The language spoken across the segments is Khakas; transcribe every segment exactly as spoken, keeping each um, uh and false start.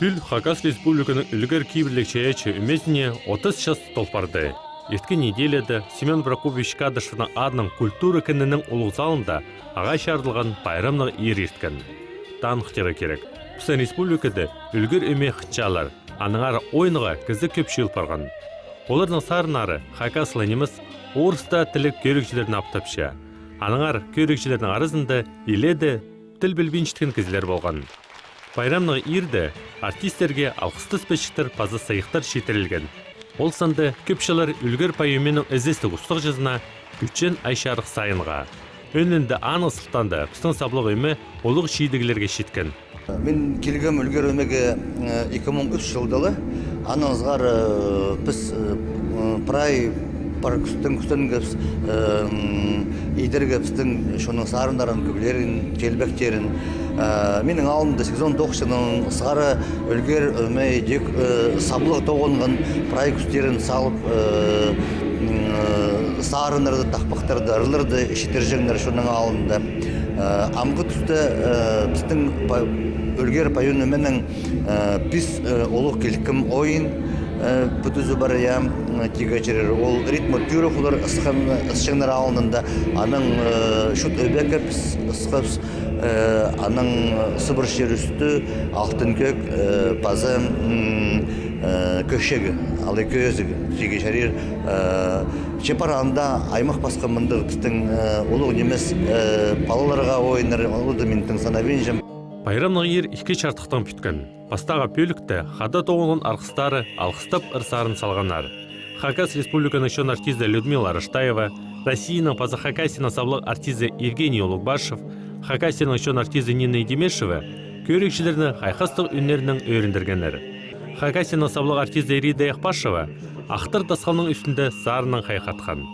Пӱӱл Хакас Республиканың ӱлгер кибірліг чайаачы ӧмезіне отыс час тол парды. Ирткен неделяда Семён Прокопьевич Кадышевтің адынаң культура кінінің улуғ залында ағаа чарыдылған пайрамнығ иир ирткен. Таныхтирға кирек, пістің республикада ӱлгер ӧме хынчалар, аннаңар ойынға кізі кӧп чыыл парған. Оларның сарыннары хакас ла нимес, орыс та тілліг кӧрігҷілерні аптапча. Аннаңар кӧрігҷілернің аразында иледе тіл пілбинчеткен кізілер полған. Пайрамнығ иирде артистерге алғыстас пічіктер паза сыйыхтар читірілген. Ол санда кӧп чыллар ӱлгер пай ӧменің ізестіг устағҷызына, Кӱтчен Айчарых Сайынға. Ӧӧнінде аның сылтаанда пістің саблығ ӧме улуғ чидіглерге читкен. Мин килгем ӱлгер ӧмеге, э, ікі муң ӱс чылда ла. Аннаң сығара, э, піс, э, прай пар кӱстенгебіс, э, м, идерге пістің чонның сарыннарын, кӧглерін, теелбектерін. Э, минің алнымда сигізон тоғызынҷы чылнаң сығара ӱлгер ӧме идӧк, э, саблығ тоғынған прай кӱстерін салып, э, м, э, сарыннарды, тахпахтарды, ырларды читірҷеңнер чонның алнында. Э, амғы туста, э, пістің па-, ӱлгер пай ӧменің, э, пис, э, улуғ килкім ойын, э, пӱдізі пар, я, м, тигі чирер. Ол «Ритм от Тюрок» олар ысхан-, ысчаңнар алнында. Анаң, э, «Чут ӧбекке» піс ысхабыс, э, анаң «Сыбыр чир ӱстӱ», «Алтын кӧк», э, паза, м, э, «Кӧщегі», «Алай кӧзіг» тигі чирер, э, че пар анда аймах-пасха мындағ пістің, э, улуғ нимес, э, палаларға ойыннар, оларны мин тың санабинчам. Пайрамнығ иир ікі чардыхтаң пӱткен. Пастағы пӧлікте хада тоғынған арғыстары алғыстап ыр-сарын салғаннар. Хакас Республиканың чон артизі Людмила Араштаева, Россияның паза Хакасияның саблығ артизі Евгений Улугбашев, Хакасияның чон артизі Нина Идимешева кӧрігҷілерні хайхастығ ӱннерінең ӧріндіргеннер. Хакасияның саблығ артизі Рида Яхпашева «Ахтар тасхалның» ӱстӱнде сарыннаң хайхатхан.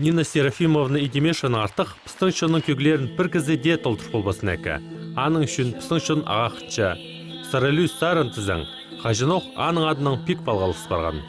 Нина Серафимовна Идимешеваның артых пістің чонның кӧглерін пір кізі дее толдыр полбассын эке. Аның ӱчӱн пістің чон ағаа хынча. Саралӱс сарын тізең, хаҷанох аның адынаң пик палғалыс парған.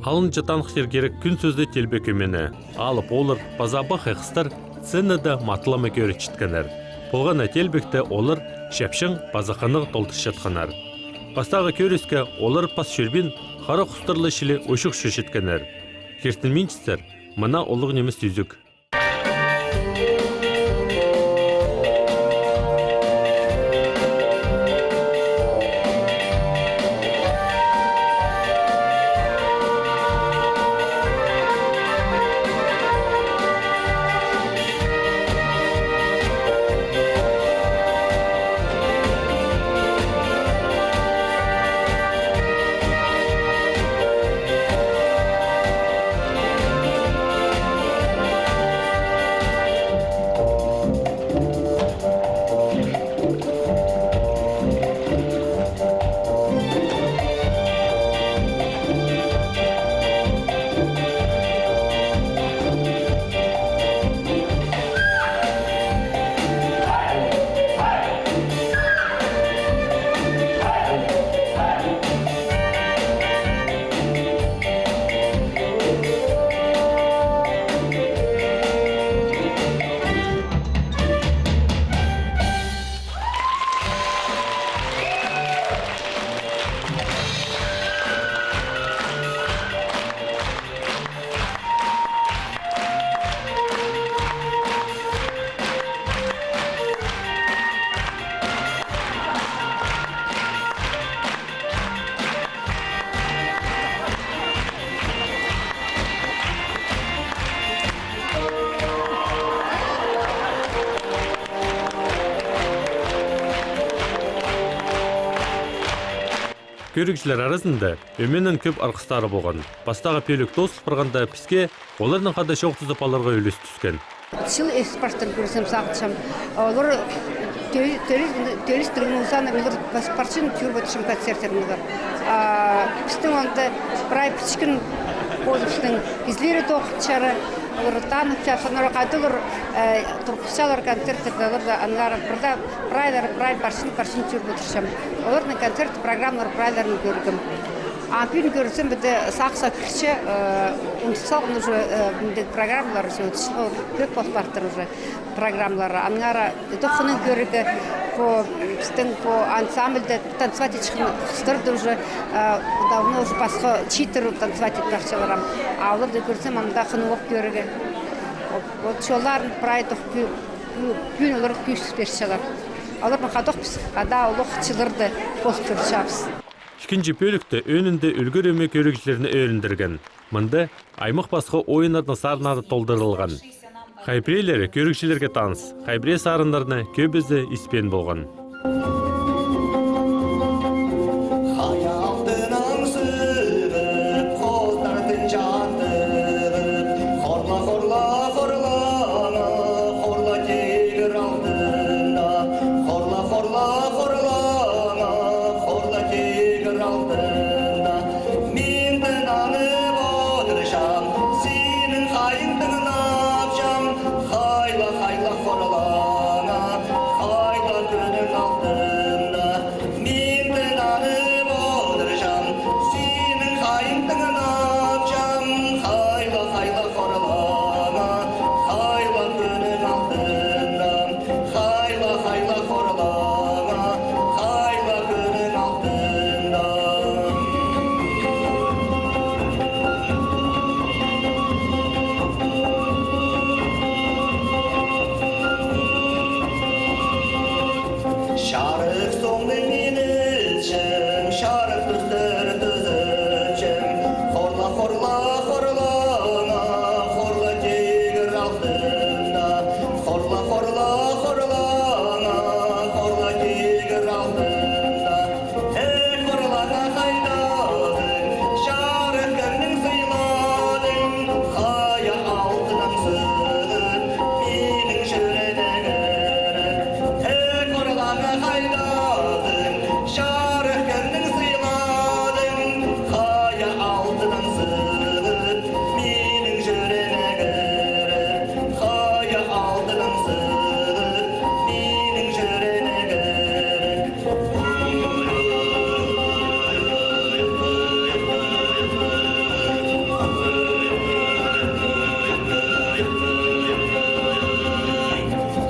Алынҷа таныхтир кирек кӱн сӧзі теелбек ӧмені. Алып ооллар паза абахай хыстар сценада матылама кӧрчеткеннер. Полған на теелбекте ооллар чапчаң паза хынығ толдырчатханнар. Пастағы кӧріске ооллар пас чӧрбин, хара хустар ла чіли учух чӧрчеткеннер. Киртінминчезер, мына улуғ нимес ӱзӱк. Кӧрігҷілер аразында ӧменің кӧп арғыстары полған. Пастағы пӧлік тоозыл парғанда, піске оларның хада чоохтазып аларға ӱлес тӱскен. Чыл эс парчатхан кӧрзем, сағынчам. Олар тӧ-, тӧліс-, тӧлістіг нозаны олар пас-, парчан чӧріп одырчам концерттерін олар. А пістің анда прай пічіккен позыбыстың кізілері тоғынчалар, олар танып чапсаннар, хайдағ олар, э, турғысчалар концерттерді, олар даа аннаңар пірдее прайлары, прай парчан, парчан чӧріп одырчам. Оларның концерт программалары прайларын кӧргем. А пӱӱн кӧрзем, піди сағысха кірче, э, ундут салған уже, э, мындағ программалар уже, вот, кӧп пол партыр уже программалары. Аннаңар ідӧк хынығ кӧрерге, по, пістің по ансамбльде танцевать итчеткен хыстарды уже, э, давно уже пасха чииттер танцевать ит парчалар ам. А оларды кӧрзем, ам даа хынығ кӧрерге. Вот, вот чолларын прай тох пӱ-, пӱ-, пӱӱн олар кӧзіт пирчелер. Оларның хадох піс, хада олох чылларда полып турчабыс. Ікінҷі пӧлікте ӧӧнінде «Ӱлгӱр ӧме» кӧрігҷілерні ӧріндірген. Мында аймах пасха ойыннарның сарыннары толдырылған. Хай піреелері кӧрігҷілерге таныс, хай пірее сарыннарны кӧбізі испеен полған. Хая алтынаң сығып, хостартын чандырып, хорла, хорла, хорлаңа, хорла тигір алтында, хорла, хорла, хорлаңа, хорла тигір алтында. Мин тынанып одырчам, синің хайың тыңнапчам, хайла, хайла, хорлаңа, хайла кӱннің алтында. Мин тынанып одырчам, синің хайың тыңнапчам, хайла, хайла, хорлаңа, хайла кӱннің алтында. Хайла, хайла, хорлаңа, хайла кӱннің алтында. Чарых соңны мин ілчем, чарых тӱстер тӱзітчем. Хорла, хорла, хорлаңа, хорла тигір алтында. Хорла, хорла, хорлаңа, хорла тигір алтында. Эй, хорлаңа, хайдадың, чарых кӱннің сыйладың, хая алтынаң сығып, минің чӱрееме кіріп. Эй, хорлаңа, хайдадың, чарых кӱннің сыйладың, хая алтынаң сығып, минің чӱрееме кіріп. Хая алтынаң сығып, минің чӱрееме кіріп.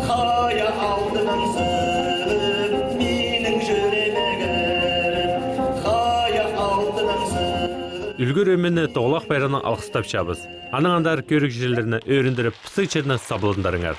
Хая алтынаң сығып, минің чӱрееме кіріп. Хая алтынаң сығып. «Ӱлгӱр ӧмені» тоғалах пайрамнаң алғыстапчабыс. Анаң андар кӧрігҷілерні ӧріндіріп, пістің чирні сабландырыңар.